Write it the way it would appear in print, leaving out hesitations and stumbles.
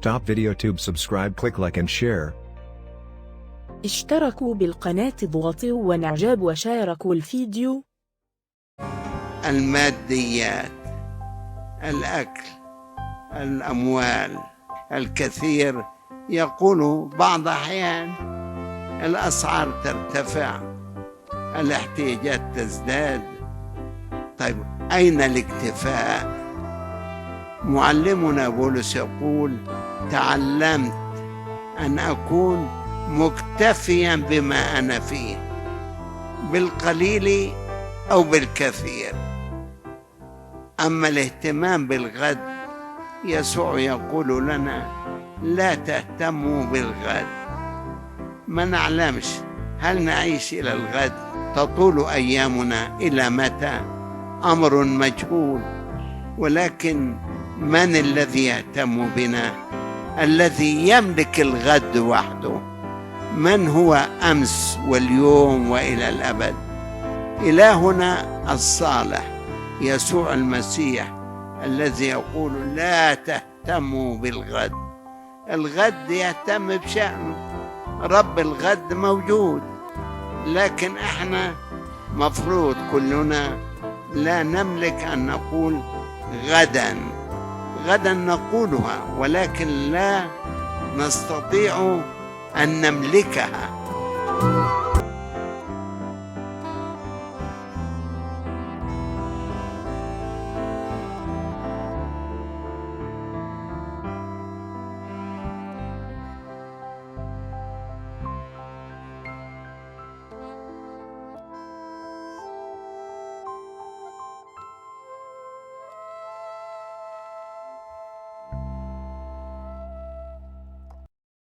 Top Video Tube subscribe click like and share. اشتركوا بالقناة، اضغطوا ونعجاب وشاركوا الفيديو. الماديات، الأكل، الأموال الكثير. يقول بعض أحيان الأسعار ترتفع، الاحتياجات تزداد. طيب أين الاكتفاء؟ معلمنا بولس يقول: تعلمت أن أكون مكتفيا بما أنا فيه، بالقليل أو بالكثير. أما الاهتمام بالغد، يسوع يقول لنا: لا تهتموا بالغد. ما نعلمش هل نعيش إلى الغد، تطول أيامنا إلى متى، أمر مجهول. ولكن من الذي يهتم بنا؟ الذي يملك الغد وحده. من هو أمس واليوم وإلى الأبد؟ إلهنا الصالح يسوع المسيح، الذي يقول: لا تهتموا بالغد. الغد يهتم بشأنه، رب الغد موجود، لكن احنا مفروض كلنا لا نملك أن نقول غدا. غدا نقولها، ولكن لا نستطيع أن نملكها.